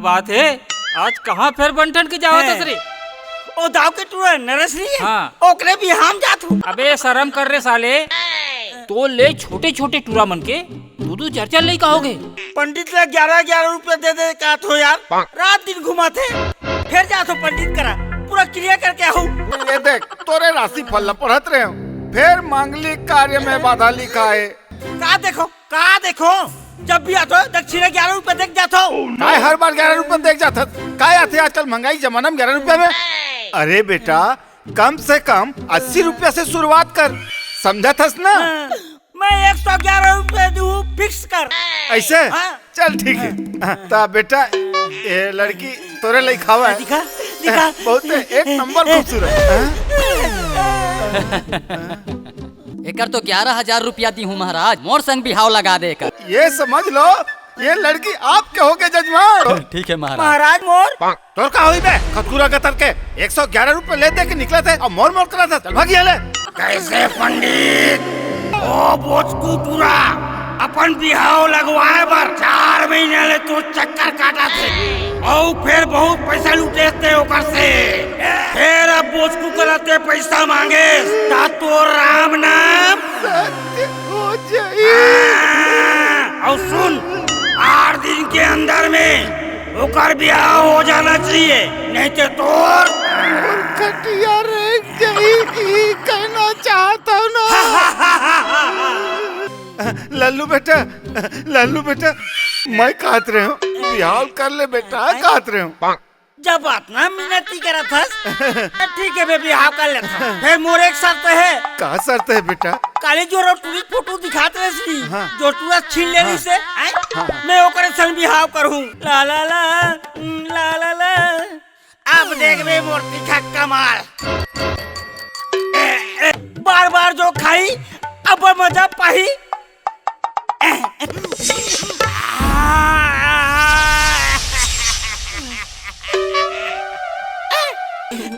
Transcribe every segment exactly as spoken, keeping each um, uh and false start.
बात हे, आज कहाँ फेर बन ठन के जावत हस रे? ओ दाव के टूरा नरेश नहीं है? हाँ। ओकरे बिहाव म जात हूँ। अबे शरम कर रे साले, तोर ले छोटे छोटे टूरा मन के दू दू चार चार लइका होगे। पंडित ला ग्यारह ग्यारह रुपया दे दे कहत हो यार, रात दिन घुमाथे, फेर जात हो पंडित करा, पूरा क्रिया करके आहू। ए देख, तोरे राशिफल ला पढ़त रहेंव, फेर मांगलिक कार्य में बाधा लिखाय हे। का देखों, का देखों, जब भी आथों दक्षिणा ग्यारह रुपया दे के जाथों। काय हर बार ग्यारह रुपया दे के जाथस? काय आथे आजकल महंगाई जमाना में ग्यारह रुपया में? अरे बेटा, कम से कम अस्सी रुपया से शुरुआत कर, समझत हस ना? हाँ, मैं एक सौ ग्यारह रुपया दूँ, fix कर। अइसे? हाँ। चल ठीक हे। हाँ, त बेटा, ये लड़की तोरे लइक हवय। दिखा, दिखा। बहुत एक नंबर खूबसूरत। हाँ? एकर तो ग्यारह हजार रुपया दीहूँ महाराज, मोर संग बिहाव लगा दे एकर। ये समझ लो, ये लड़की आपके होगे जजमान। ठीक हे महाराज। महाराज मोर। तोर का होही बे, खतखुरा गतर के, एक सौ ग्यारह रुपया ले दे के निकलत हे अउ मोर मोर करत हे, चल भाग यहाँ ले। कइसे पंडित? ओ बोचकू टूरा, अपन बिहाव लगवाय बर चार महीना ले तोर चक्कर काटत हे, अउ फेर बहुत पैसा लूटे हस ते ओकर से। फेर अब बोचकू करा ते पैसा मांगेस, त तोर राम नाम सत्य हो जाही। हाँ, अउ सुन, आठ दिन के अंदर में ओकर बिहाव हो जाना चाहिए, नहीं तो तोर मोर खटिया रेंग जाही, ई कहना चाहत हूँ ना। लल्लू बेटा, लल्लू बेटा, मैं कहत रहेंव, बिहाव कर ले बेटा, कहत रहेंव। जब अतना मिनती करत हस, ठीक हे बे, बिहाव कर लेथंव। फेर मोर एक शर्त हे। का शर्त हे बेटा? काली जो टूरी फोटो दिखात रहेस नी, हाँ। जो टूरा छीन ले हाँ। रहिसे, आय? हाँ, हाँ। मैं ओकरे संग बिहाव करहूँ। ला ला ला, ला ला ला। अब देखबे मोर तीखा कमाल। ए, ए, बार बार जो खाही, अब मजा पाही।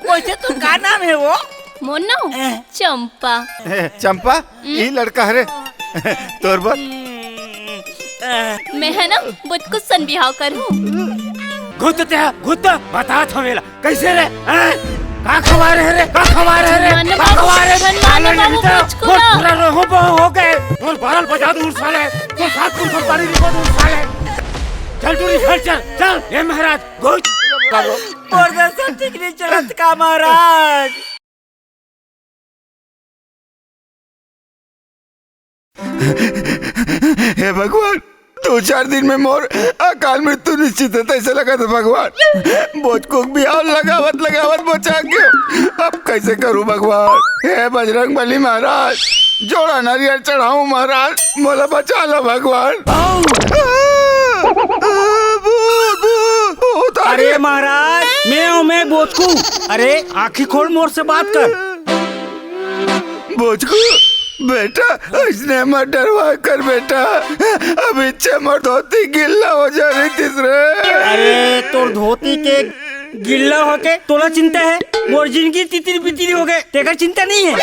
वइसे तोर का नाम हे वो? मोर नाम? ए। चंपा। ए, चंपा, हम्म? ई लड़का हरे तोर बर। मैं हे ना, बोचकू सन बिहाव करहूँ। घुत ते, घुत, बतात हँव एला। कइसे रे? हैं? का खवाय रहे रे? का खवाय रहे रे? धनमान का बाबू, खवाय रहे? धनमान पालन बाबू, नहीं तो बोचकू बहुत ला। बुरा रहो बहु होगे। तोर बारल बजा दूँ साले। तोर सात कुंटल पानी निकाल दूँ साले। चल टूरी, घर चल, चल। ए महाराज, घुस। मोर दशा ठीक नहीं चलत का महाराज? हे भगवान, दू चार दिन में मोर अकाल मृत्यु निश्चित हे, तइसे लगत हे भगवान। बोचकू के बिहाव लगावत लगावत बोचा गेंव, अब कइसे करहूँ भगवान? हे बजरंग बली महाराज, जोड़ा नरियर चढ़ाहूँ महाराज, मोला बचा ला भगवान। आ, आ, भूत, भूत, भूत आ अरे गे। महाराज, मैं हूँ, मैं बोचकू। अरे आँखी खोल, मोर से बात कर। बोचकू, बेटा, अइसने मत डरवा कर बेटा, अभी इच्छे मोर धोती गिल्ला हो जा रहिस रे। अरे तोर धोती के गिल्ला होके तोला चिंता हे, मोर जिनगी तितिर बितिर होगे, तेकर चिंता नहीं हे।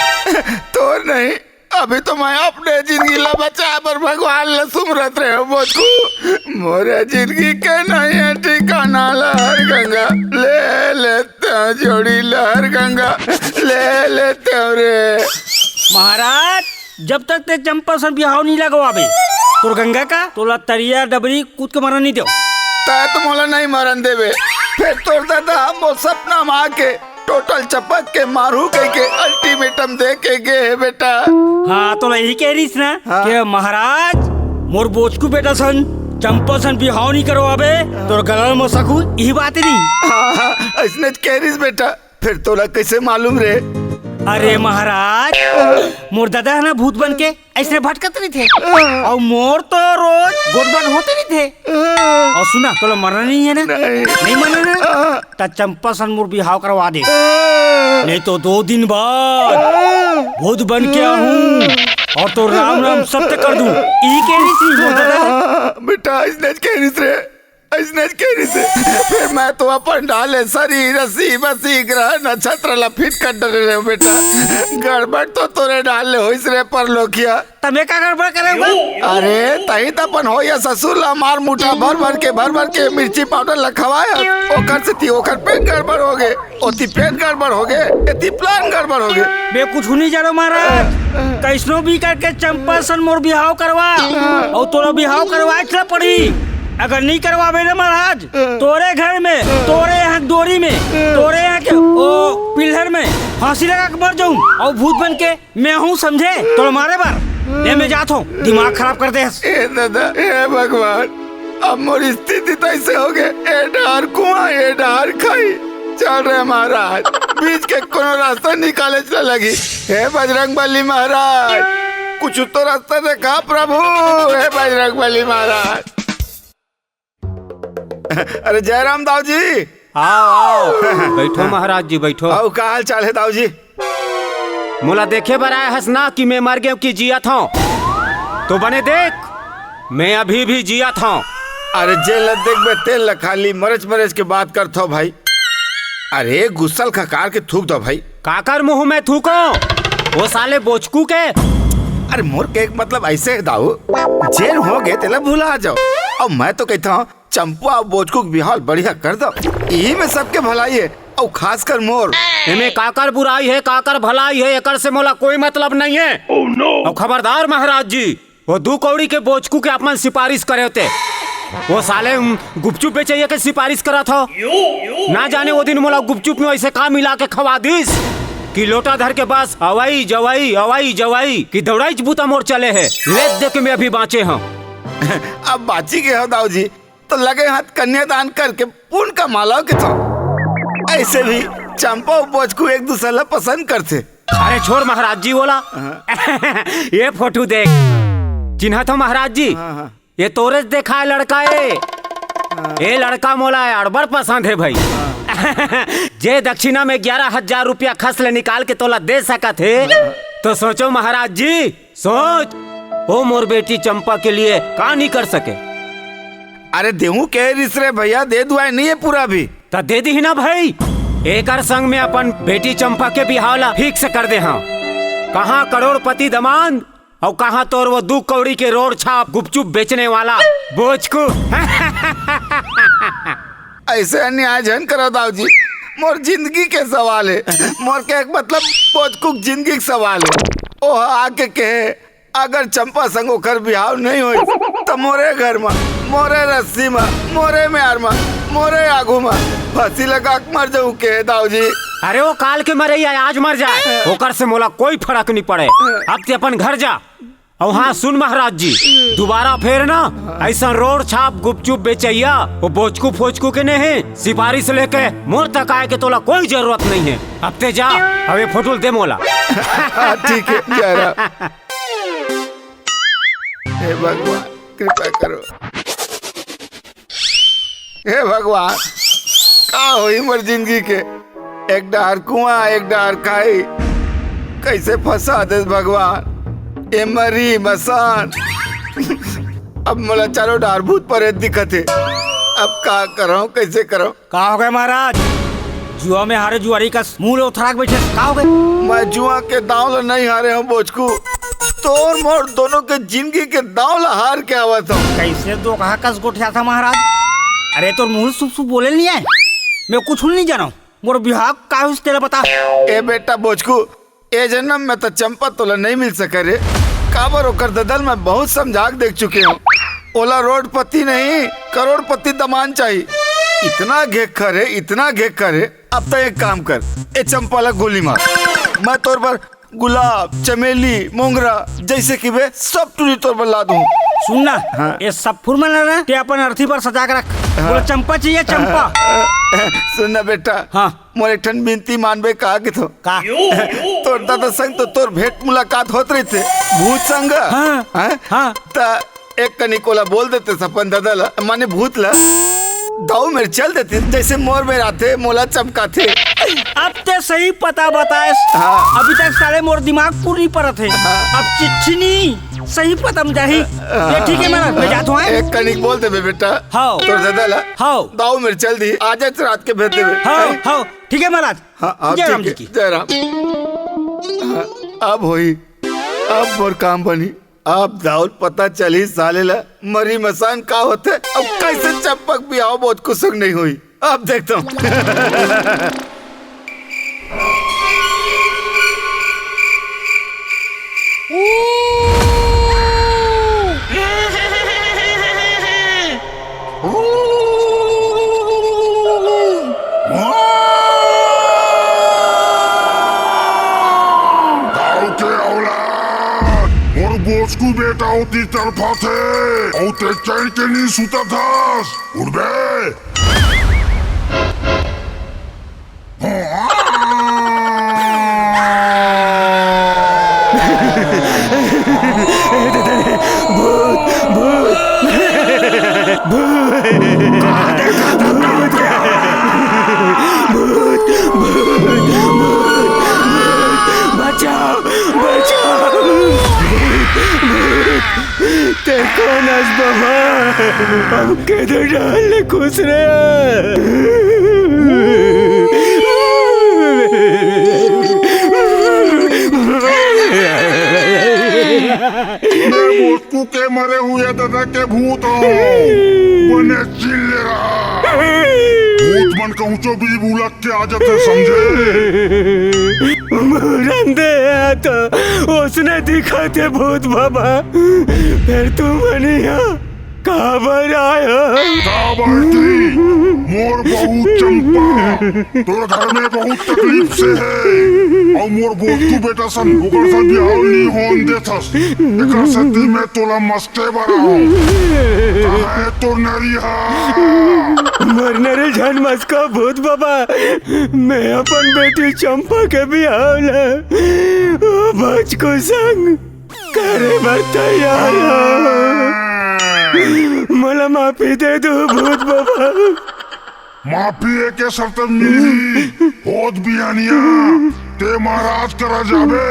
तोर नहीं, अभी तो मैं अपने जिनगी ला बचाय बर भगवान ला सुमरत रहेंव बोचकू। मोरे जिनगी के नहीं हे ठिकाना लहर गंगा, ले लेतेंव जोड़ी लहर गंगा, ले लेतेंव रे। महाराज, जब तक ते चंपा सन बिहाव नहीं लगवाबे, तोर गंगा का तोला तरिया डबरी कूद के मरन नहीं देंव। तैं तो मोला नहीं मरन देबे, फेर तोर ददा मोर सपना में आके टोटल चपक के मारहूँ कहिके ultimatum दे के गे हे बेटा। हाँ, तोला इही कहे रहिस ना हाँ। कि महाराज, मोर बोचकू बेटा सन, चंपा सन बिहाव नहीं करवाबे, तोर गला में सकहूँ, इही बात नहीं। हाँ, हाँ, अइसने कहे रहिस बेटा, फेर तोला कइसे मालूम रे? अरे महाराज, मोर ददा हे ना भूत बन के अइसने भटकत रहिथे। अउ मोर तो रोज गोठ बात होते रहिथे। अउ सुना, तोला मरना नहीं हे ना? नहीं। नहीं मरना ना? त चंपा सन मोर बिहाव करवा दे। नहीं तो दो दिन बाद भूत बन के आहूँ अउ तोर राम नाम सत्य कर दूँ। इही कहे रहिस मोर ददा। बेटा, अइसने कहे रहिस रे। अइसने कहिस हे। फेर मैं तो अपन डाहर ले सरी, रसी, बसी, ग्रह नक्षत्र ला फिट कर डरे रहेंव बेटा। गड़बड़ तो तोरे डाहर ले होइस रे परलोकिया। त मैं का गड़बड़ करे हँव? अरे, तहीं त अपन होइया ससुर ला मार मुठा भर भर के, भर भर के मिर्ची पाउडर ला खवाए हस। ओकर सेती ओकर पेट गड़बड़ होगे, ओती पेट गड़बड़ होगे, एती plan गड़बड़ होगे। मैं कुछू नइ जानँव महाराज। कइसनो भी करके चंपा सन मोर बिहाव करवा, अउ तोला बिहाव करवाएच ला पड़ही। अगर नइ करवाबे ना महाराज, तोरे घर में, तोरे यहाँ के डोरी में, तोरे यहाँ के ओ पिल्लर में फांसी लगा के मर जाहूँ अउ भूत बन के मैं हूँ समझे तोला मारे बर। ले मैं जात हँव, दिमाग खराब कर देस। ए दादा, हे भगवान, अब मोर स्थिति त अइसे होगे, ए डाहर कुआँ, ए डाहर खाई। चल रे महाराज, बीच के कोनो रास्ता निकालेच ला लगही। हे बजरंग बली महाराज, कुछू तो रास्ता देखा प्रभु, हे बजरंग बली महाराज। अरे जयराम दाऊ जी। आओ, आओ। बइठो महाराज जी, बइठो। अउ का हाल चाल हे दाऊ जी? मोला देखे बर आए हस ना कि मैं मर गेंव कि जियत हँव? तो बने देख, मैं अभी भी जियत हँव। अरे जेन ल देखबे तेन ल खाली मरेच मरेच के बात करथव भाई। अरे गुस्सा ल खकार के थूक दव भाई। काकर मुँह में थूकँव? ओ साले बोचकू के। अरे मोर कहे के मतलब अइसे हे दाऊ, जेन होगे तेला भुला जाव। अउ मैं तो कहिथँव चंपा अउ बोचकू के बिहाव बढ़िया कर दव, इही में सबके भलाई हे, अउ खासकर मोर। एमे काकर बुराई हे, काकर भलाई हे, एकर से मोला कोई मतलब नइ हे। अउ खबरदार महाराज जी, ओ दू कौड़ी के बोचकू के अपन सिफारिश करे होते। ओ साले, उम, गुपचुप बेचइया के सिफारिश करत हव। ना जाने ओ दिन मोला गुपचुप में अइसे का मिला के खवा दिस कि लोटा धर के बस अवई जवई, अवई जवई कि दौड़ाईच बूता मोर चले हे। लेत दे के मैं अभी बाँचे हँव। अब बाँची गे हव दाऊ जी, त लगे हाथ कन्यादान करके पुन कमा लव कथँव। अइसे भी चंपा अउ बोचकू एक दूसर ला पसंद करथे। अरे छोड़ महाराज जी ओला। हाँ। ये फोटो देख, चिन्हत हव महाराज जी? हाँ, हाँ। ये तोरेच देखाए लड़का ए। हाँ। ये लड़का मोला अड़बड़ पसंद हे भाई। हाँ। जे दक्षिणा में ग्यारह हजार रुपया खस ले निकाल के तोला दे सकत हे, हाँ। तो सोचो महाराज जी, सोच, ओ मोर बेटी चंपा के लिए का नइ कर सके? अरे देहूँ कहे रिहिस रे भइया, दे दुवाए नइ हे पूरा भी। त दे दिही ना भाई, एकर संग में अपन बेटी चंपा के बिहाव ला fix कर दे हँव। कहाँ करोड़पति दमांद अउ कहाँ तोर वो दू कौड़ी के रोड़ छाप गुपचुप बेचने वाला बोचकू। अइसे अन्याय झन करव दाऊ जी, मोर जिंदगी के सवाल हे। मोर कहे के मतलब बोचकू के जिंदगी के सवाल हे। ओह आके कहे, अगर चंपा संग ओकर बिहाव नइ होइस, त मोरे घर म, मोरे रस्सी म, मोरे म्यार म, मोरे आगू म फांसी लगा के मर जाहूँ कहे दाऊ जी। अरे ओ काल के मरइया आज मर जाए, ओकर से मोला कोई फरक नइ पड़े। अब तें अपन घर जा। अउ हाँ सुन महाराज जी, दुबारा फेर ना अइसन रोड़ छाप गुपचुप बेचइया, ओ बोचकू फोचकू के नहीं सिफारिश लेके मोर तक आए के तोला कोई जरूरत नइ हे। अब तें जा, अउ ये फोटो ल दे मोला। हाँ, ठीक हे, जय राम। हे भगवान, कृपा करो। हे भगवान, का होही मोर जिंदगी के? एक डाहर कुआं, एक डाहर खाई, कइसे फंसा देस भगवान? ए मरी मसान, अब मोला चारों डाहर भूत परेत दिखत हे। अब का करंव, कइसे करंव? का हो गए महाराज? जुआ में हारे जुआरी कस मुंह ल उथरा के बइठे हस, का हो गए? मैं जुआ के दांव ल नइ हारे हंव बोचकू, तोर मोर दोनों के जिंदगी के दांव ल हार के आवत हंव। कइसे दोकहा कस गोठियाथस महाराज? अरे तोर मुंह सुप सुप बोले ल नइ आय, मैं कुछू ल नइ जानंव। मोर बिहाव का होइस तेला बता। ए बेटा बोचकू, ए जनम में त चंपा तोला नइ मिल सके रे, काबर ओकर ददा ल मैं बहुत समझा के देख चुके हंव। ओला रोडपति नहीं, करोड़पति दमांद चाही। इतना घेक्खर हे, इतना घेक्खर हे। अब त एक काम कर, ए चंपा ला गोली मार, मैं तोर बर गुलाब, चमेली, मोंगरा जइसे कहिबे सब टूरी तोर बर ला दूं। सुन ना, हाँ। ए सब फूल मन ला ना तें अपन अर्थी बर सजा के रख। हाँ। बोला चंपा चाहिए, चंपा। सुन ना बेटा, हाँ। मोर एक ठन बिनती मानबे का कथंव? का? तोर ददा संग तो तोर भेंट मुलाकात होत रहिथे, भूत संग। हाँ, हाँ? हाँ। त एक कनिक ओला बोल देतेस अपन ददा ला, माने भूत ला, दाऊ मेर चल देतिस, जइसे मोर मेर आथे, मोला चमकाथे। अब तें सही पता बताएस। हाँ। अभी तक साले मोर दिमाग पूरा नइ परत हे। हाँ। अब चिच्छिनी सही पता में जाही। ये ठीक है महाराज, मैं जात हूँ, हैं? एक कनिक बोल देबे बेटा। हाँ। तोर ददा ला। हाँ। दाऊ मेर चल दी, आज रात के भेज देबे। हाँ, हाँ, ठीक है महाराज। हाँ, हाँ, जय राम जी की। जय राम। हाँ, अब होई, अब मोर काम बनी। अब दाऊ ल पता चली साले ला मरी मसान का होथे। अब कैसे चंपक बिहाव बहुत कुसुक नहीं हुई। अब देखता हूँ। दाऊ के औलाद, मोर बोचकू बेटा ओती तरफा थे, अउ ते चैन के नी सुतत हस। उठ बे। भूत, भूत, भूत, भूत, भूत, बचाओ, बचाओ, भूत, भूत। ते कोन अस बाबा? हमके तो डाल ले खुश रे। मैं मोटकू के मरे हुए ददा के भूत हूँ। बने चिल्ले रहा। भूत मन कहूँचो भी बुला के आ जाथे, समझे? मुरन दे, तो उसने दिखाथे भूत बाबा। फिर तू मन इहाँ काबर आय हो? काबर की मोर बहू चंपा तोर घर में बहुत तकलीफ से है, अउ मोर बोतू बेटा सन ओकर सन बिहाव नी होन देथस। एकर सेती मैं तोला मस्के बर आहूं। कहाँ है तोर नरिहा? मोर नरे झन मस्का भूत बाबा, मैं अपन बेटी चंपा के बिहाव ला ओ बचकू संग करे बर तैयार हो। मोला माफी दे दो भूत बाबा। माफी एके शर्त मिलही, होत बिहनिया ते महाराज करा जाबे,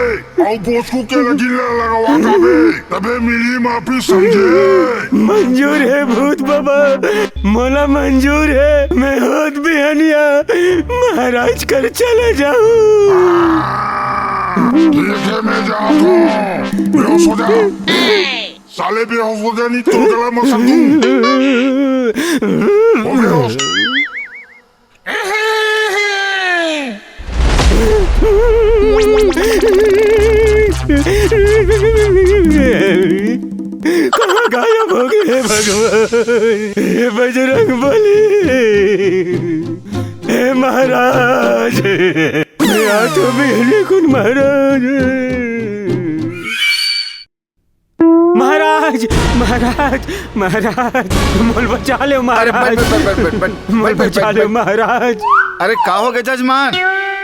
अउ बोचकू के लगिन ला लगवा खाबे, तबे मिलही माफी, समझे? मंजूर है भूत बाबा, मोला मंजूर है, मैं होत बिहनिया महाराज कर चला जाहूँ। ठीक है, मैं जात हूँ। बेहोश हो जा। साले बेहोश हो जा, नहीं तो गला मसल दूँ। ओ बेहोश। कहाँ गायब हो गए भगवान? हे बजरंग बली, हे महाराज, मैं आ तो बिहनिया कुन महाराज। महाराज, महाराज, महाराज, मोल बचा लो अरे, महाराज। बट, बट, बट, बट, बट, मोल बट, बट, बचा बट, लो बट। महाराज। अरे, का हो गया जजमान?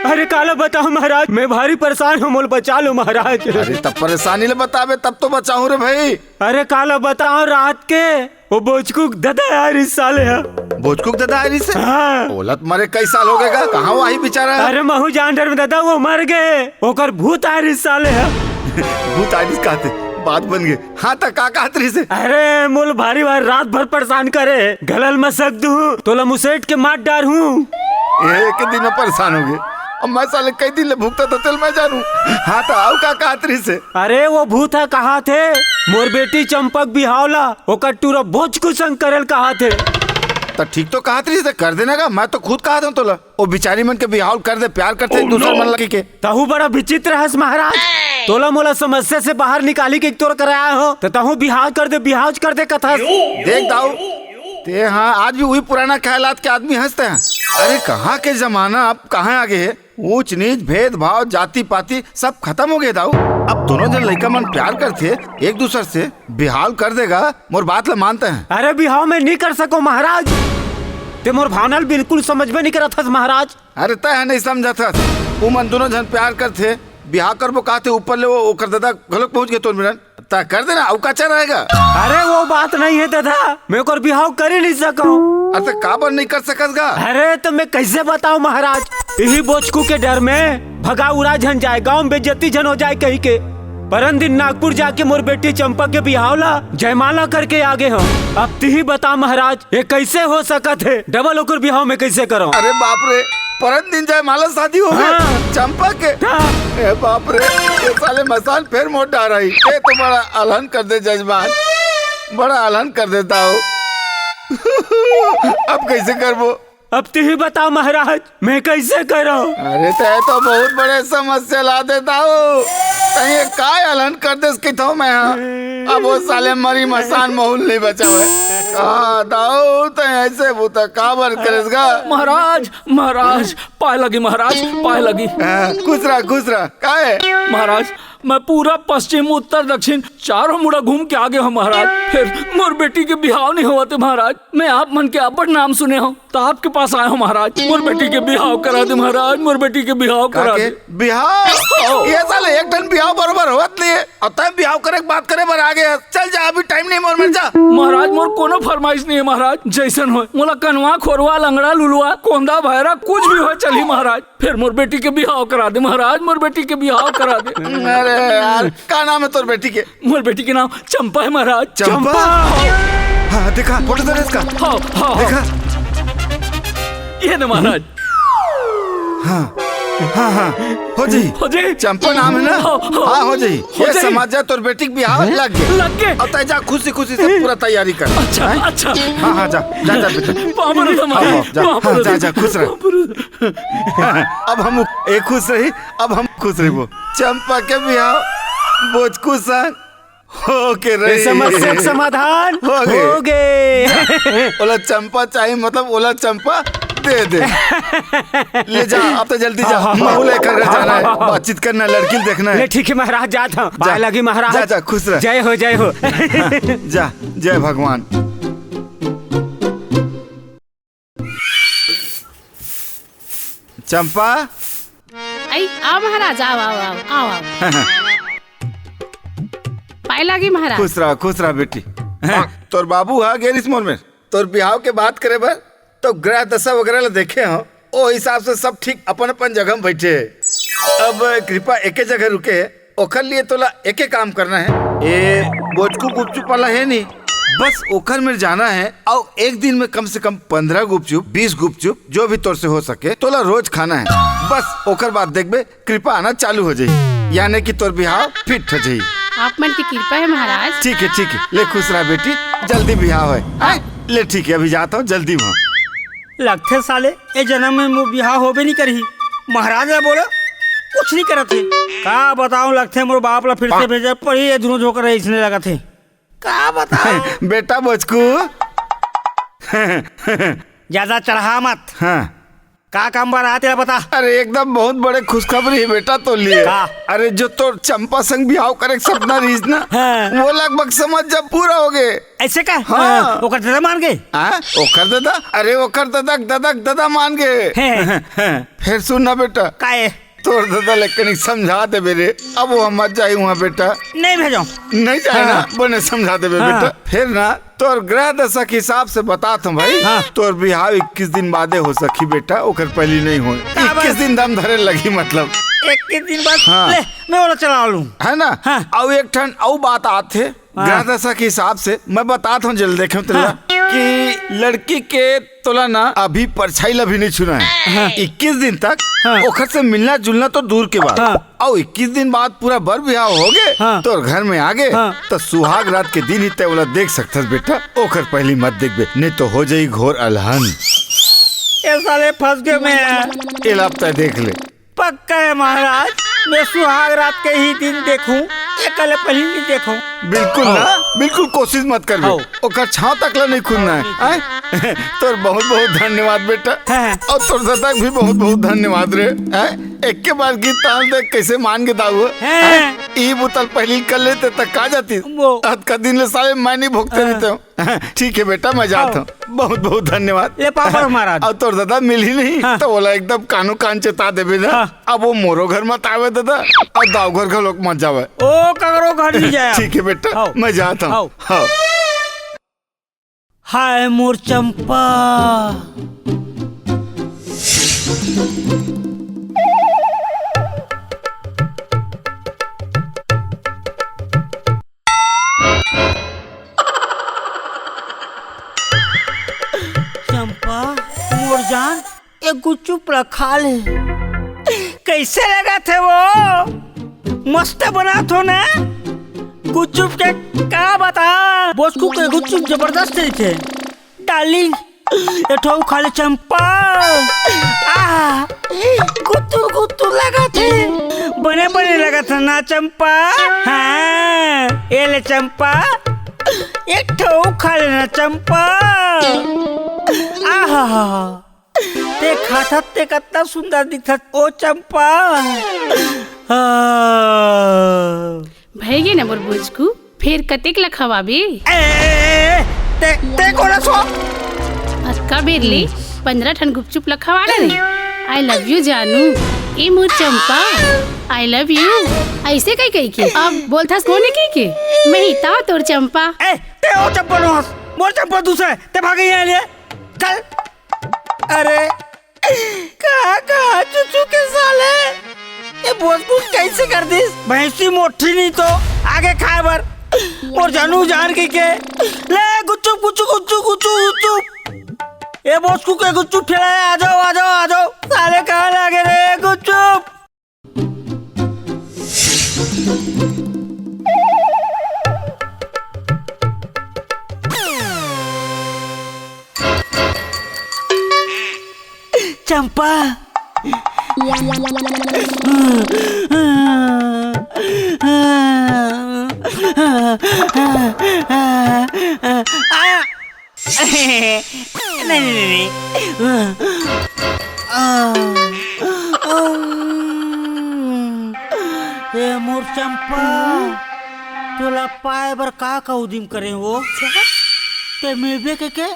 अरे, काला बताओ महाराज, मैं भारी परेशान हूँ, मोल बचा लो महाराज। अरे, तब परेशानी ले बताबे, तब तो बचाऊं रे भाई। अरे, काला बताओ रात के वो बोचकुक ददा आय रिहिस साले ह। बोचकुक ददा आय रिहिस हे? हाँ। ओला त मरे कई साल हो गए गा, कहाँ वो आही बेचारा? अरे महू जान डर में ददा, वो मर गए, ओकर भूत आय रिहिस साले ह। भूत आय रिहिस कहते, बात बन गए। हाँ त का कहत रिहिस हे? अरे मोल भारी भारी रात भर परेशान करे, गला ल मसक दूँ, तोला मुसेट के मार डारहूँ। एक दिन में परेशान हो गए, अब मैं साले कई दिन ले भुगतत हों तेला मैं जानूँ। हाँ त अउ का कहत रिहिस हे? अरे वो भूत ह कहत हे, मोर बेटी चंपक बिहाव ला ओकर टूरा बोचकू संग करे ल कहत हे। त ठीक तो कहत रिहिस हे, कर देना गा, मैं तो खुद कहत हूँ तोला। ओ बिचारी मन के बिहाव कर दे, प्यार करथे एक दूसर मन लगी के। तहू बड़ा विचित्र हस महाराज, तोला मोला समस्या से बाहर निकाली के तोर कराया हो, त तहू बिहाव कर दे, बिहाव कर दे कथस। देख दाऊ, ते हाँ आज भी वही पुराना ख्यालात के आदमी हस ते। अरे कहाँ के जमाना, अब कहाँ आ गए हे? ऊंच नीच, भेदभाव, जाति पाति सब खतम हो गए दाऊ। अब दोनों जन लइका मन प्यार करथे एक दूसर से, बिहाव कर देगा, मोर बात ल मानते हैं। अरे बिहाव मैं नहीं कर सको महाराज, ते मोर भावना ल बिल्कुल समझबे नहीं करत हस महाराज। अरे तय ह नहीं समझत हस, उमन दोनों जन प्यार करथे, बिहाव करबो कहथे, ऊपर ले वो ओकर ददा घलोक पहुंच गए तोर मेरन। त कर देना, अउ का चल रहेगा? अरे वो बात नहीं है ददा, मैं ओकर बिहाव कर ही नहीं सकूं। अरे त काबर नहीं कर सकस गा? अरे त मैं कैसे बताऊं महाराज, इही बोचकू के डर में भगा उड़ा झन जाए, गांव में बेइज्जती झन हो जाए कही के। परन दिन नागपुर जाके मोर बेटी चंपा के बिहाव ला जयमाला करके आ गे हंव। अब तिही बता महाराज, ये कइसे हो सकत हे? डबल ओकर बिहाव में कइसे करंव? अरे बाप रे, परन दिन जयमाला शादी हो गे हाँ। चंपा के। हाँ। ए बाप रे, ये साले मसान फेर मोर डारही। ये तो बड़ा अलहन कर दे जजमान, बड़ा अलहन कर देता हो। अब कइसे करबो? अब तिही बताव महाराज, मैं कइसे करंव? अरे तैं तो बहुत बड़े समस्या ला देता हो। तैं ये काय अलहन कर देस किथो मैं हा? अब वो साले मरी मसान महूल नहीं बचावे। का दाऊ, तैं ऐसे बुता काबर करेस गा? महाराज, महाराज, पाय लगी महाराज, पाय लगी। हाँ, खुश रह, खुश रह। काय? महाराज, मैं पूरा पश्चिम, उत्तर, दक्षिण चारों मुड़ा घूम के आ गे हंव महाराज, फेर मोर बेटी के बिहाव नहीं होवत हे महाराज। मैं आप मन के अब्बड़ नाम सुने हंव, त आपके पास आय हंव महाराज। मोर बेटी के बिहाव करा दे महाराज, मोर बेटी के बिहाव करा दे। बिहाव? ये साले एक ठन बिहाव बरोबर होवत नहीं हे, अउ तैं बिहाव करे के बात करे बर आ गे हस। चल जा, अभी टाइम नहीं मोर मेर, जा। महाराज, मोर कोनो फरमाइश नहीं हे महाराज, जइसन होय, मोला कनवा, खोरवा, लंगड़ा, लुलवा, कोंदा, भैरा, कुछ भी होय चलही महाराज। फेर मोर बेटी के बिहाव करा दे महाराज, मोर बेटी के बिहाव करा दे। अरे यार, का नाम हे तोर बेटी के? मोर बेटी के नाम चंपा हे महाराज। चंपा? चंपा। हाँ, देखा, फोटो तो इसका। हाँ, हाँ, हाँ। देखा? ये ने महाराज। हाँ, हाँ, हाँ, हो जाही। हो जाही? चंपा नाम हे ना? हाँ, हाँ। हाँ, हो जाही। हो जाही। ये समझ जा, तोर बेटी के बिहाव लग गे। लग गे? अउ तैं जा, खुशी खुशी से पूरा तैयारी कर। अच्छा, हैं? अच्छा। हाँ, हाँ, जा, जा, जा बेटा। पाँव परत हंव हाँ, महाराज, हाँ, जा, पाँव हाँ, परत जा, हंव। जा, खुश रह। पाँव परत हंव। अब हम ए खुश रही, अब हम खुश रहिबो। चंपा के बिहाव बोचकू संग होके रही। समस्या के समाधान होगे। होगे। ओला चंपा चाही, मतलब ओला चंपा दे दे। ले जा, अब तो जल्दी जा। हाँ, हाँ, हाँ। महूं ला एकर घर जाना हे, हाँ, हाँ, हाँ। बातचीत करना हे, लड़की ल देखना हे। ले ठीक हे महाराज, जात हंव। जा। पाय लगी महाराज। जा, जा, खुश रह। जय हो, जय हो। जा, जय भगवान। चंपा। आई, आव महाराज, आव, आव, आव, आव, आव। पाय लागी महाराज। खुश रह, खुश रह बेटी। तोर बाबू हा गे रिहिस मोर मेर, तोर बिहाव के बात करे बर, तो ग्रह दशा वगैरह ला देखे हंव, ओ हिसाब से सब ठीक अपन अपन जगह में बइठे हे। अब कृपा एके जगह रुके हे, ओखर लिए तोला एके काम करना हे। ए बोचकू गुपचुप वाला हे नी, बस ओखर मेर जाना हे, अउ एक दिन में कम से कम पन्द्रह गुपचुप, बीस गुपचुप, जो भी तोर से हो सके, तोला रोज खाना हे। बस ओखर बाद देखबे, कृपा आना चालू हो जाही, यानी कि तोर बिहाव फिट हो जाही। आप मन के कृपा हे महाराज। ठीक हे, ठीक हे, ले खुश रह बेटी, जल्दी बिहाव हे। आय, ले ठीक हे, अभी जात हंव, जल्दी हंव। लगथे साले ए जनम में मोर बिहाव होबे नहीं करही। महाराज ला बोलो, कुछ नहीं करत हे। का बताऊं, लगथे मोर बाप ला फिर से भेजे पड़ही, ये दोनों झोंकर इसने लगत हे। का बताऊं? बेटा बोचकू। ज्यादा चढ़ा मत। हाँ। का काम बर आते ला बता। अरे एकदम बहुत बड़े खुशखबरी हे बेटा तोर लिए। का? अरे जो तोर चंपा संग बिहाव करे के सपना रहिस ना, हाँ। वो लगभग समझ जा पूरा होगे। ऐसे का? हाँ। ओकर ददा मान गे? हाँ? ओकर ददा? अरे ओकर ददा के ददा के ददा मान गे। हैं। फेर सुन ना बेटा। काहे? तोर ददा ला कनिक समझा देबे रे। अब वो मत जाही उहाँ बेटा। नहीं भेजंव। नहीं जाय ना, हाँ। बने समझा देबे हाँ। बेटा। फेर ना तोर ग्रह दशा के हिसाब से बतात हंव भाई। हाँ। तोर बिहाव इक्कीस दिन बादे हो सकही बेटा, ओकर पहिली नहीं होय। काबर? इक्कीस दिन दम धरे लगही मतलब। इक्कीस दिन बाद हाँ। ले, मैं ओला चला लूं। हे ना? हाँ। अउ एक ठन अउ बात आत हे, हाँ। ग्रह दशा के हिसाब से मैं बतात हंव, जल्दी देखे तेला हाँ। कि लड़की के तोला ना अभी परछाई ला भी नहीं छूना हे। हाँ। इक्कीस दिन तक हाँ। ओखर से मिलना जुलना तो दूर के बात। हाँ। अउ इक्कीस दिन बाद पूरा बर बिहाव होगे, हाँ। तोर घर में आगे, हाँ। त सुहाग रात के दिन ही तैं ओला देख सकथस बेटा, ओखर पहिली मत देखबे, नहीं तो हो जाही घोर अलहन। ए साले फंस गे मैं। एला अब तैं देख ले। पक्का हे महाराज, मैं सुहाग रात के ही दिन देखहूं, एकर ले पहिली नहीं देखहूं। बिल्कुल ना, बिल्कुल कोशिश मत करबे। हाँ। ओकर छांव तक ला नहीं खुलना हे, हैं? तोर बहुत बहुत धन्यवाद बेटा। हाँ। अउ तोर ददा के भी बहुत बहुत धन्यवाद रे, हैं? एके बार गीत ताल दे कइसे मान गे दाऊ, हाँ। हैं? ई बुता ल पहिली कर लेते त का जातिस? वो। अतका दिन ले साले मैं नहीं भोगते हाँ। रहितेंव। ठीक हे बेटा, मैं जात हंव। बहुत बहुत धन्यवाद। ले पापड़ महाराज। अउ तोर ददा मिलही नहीं, हाँ। त ओला एकदम कानो कान चेता देबे ना। हाँ। अब वो मोरो घर मत आवे ददा, अउ दाऊ घर घलोक मत जावे। ओ ककरो घर नहीं जाय। ठीक हे बेटा, हाँ। मैं जात हंव। हाँ। हाँ। हाय मोर चंपा। गुपचुप ला खा ले। कैसे लगत हे वो? मस्त बनात हो ना? गुपचुप के का बता, बोचकू के गुपचुप जबरदस्त रहिथे। डार्लिंग, ए ठो खा ले चंपा। आह, गुतुर गुतुर लगत हे। बने बने लगत हे ना चंपा? हाँ, ए ले चंपा, एक ठो खा ले ना चंपा। आहा, ते खाथस ते कतना सुंदर दिखथस ओ चंपा। हाँ। भइगे ना मोर बोचकू, फेर कतेक ला खवाबे? ए, ए, ए, ते, ते कोन हस ओ? अतका बेर ले पंद्रह ठन गुपचुप ला खवा डरे। I love you जानू, ए मोर चंपा, I love you। अइसे कहि कहि के अब बोलथस कोने कहि के? मैं ही त तोर चंपा। ए, ते ओ चंपा नो हस, मोर चंपा दूसरा हे, ते भागे यहाँ ले, चल। अरे, का, का, चुचू के साले? ए बोचकू कइसे कर दिस? भैंसी मोठी नहीं तो आगे खाए बर। मोर जानू जान कहि के। ले, गुपचुप, गुपचुप, गुपचुप, गुपचुप, गुपचुप। ए बोचकू के गुपचुप ठेला हे, आ जाओ, आ जाओ, आ जाओ। साले कहाँ लागे रे, गुपचुप? चंपा। आ! नहीं, नहीं, नहीं, नहीं। आ, उम, ए मोर चंपा, तोला पाए बर का का उदिम करे हो? ते मिलबे के, के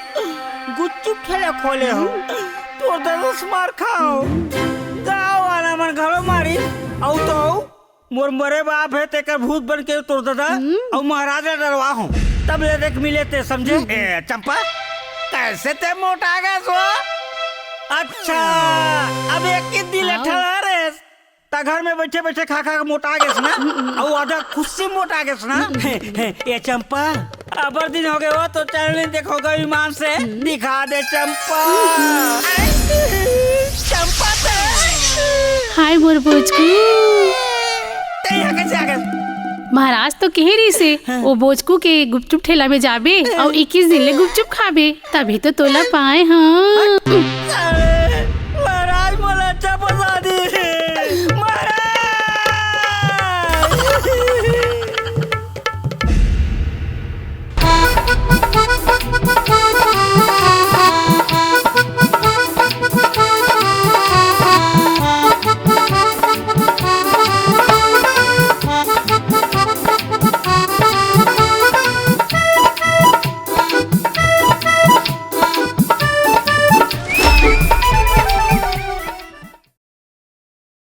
गुपचुप ठेला खोले हो। तोर ददा से मार खाओ। गाँव वाला मन घलो मारी, अउ तो अउ मोर मरे बाप हे, तेकर भूत बन के तोर ददा हम्म। अउ महाराज ला डरवा हो। तब ले देख मिले ते, समझे? ए, चंपा, कइसे ते मोटा गेस हो? अच्छा, अब एक ही दिन हाँ। ठहरा रे। त घर में बइठे बइठे खा खा के मोटा गेस ना? हम्म, हम्म। अउ आधा खुशी मोटा गेस ना? हम्म, हम्म। ए चंपा, अब्बड़ दिन होगे वो, तोर चेहरा नइ देखे हों विमान से। हम्म। दिखा दे चंपा। चंपा ते। हाय मोर बोचकू। ते यहाँ कइसे आ गेस? महाराज तो कहे रहिसे, हाँ। ओ बोचकू के गुपचुप ठेला में जाबे, अउ इक्कीस दिन ले गुपचुप खाबे, तभी तो तोला पाए हँव।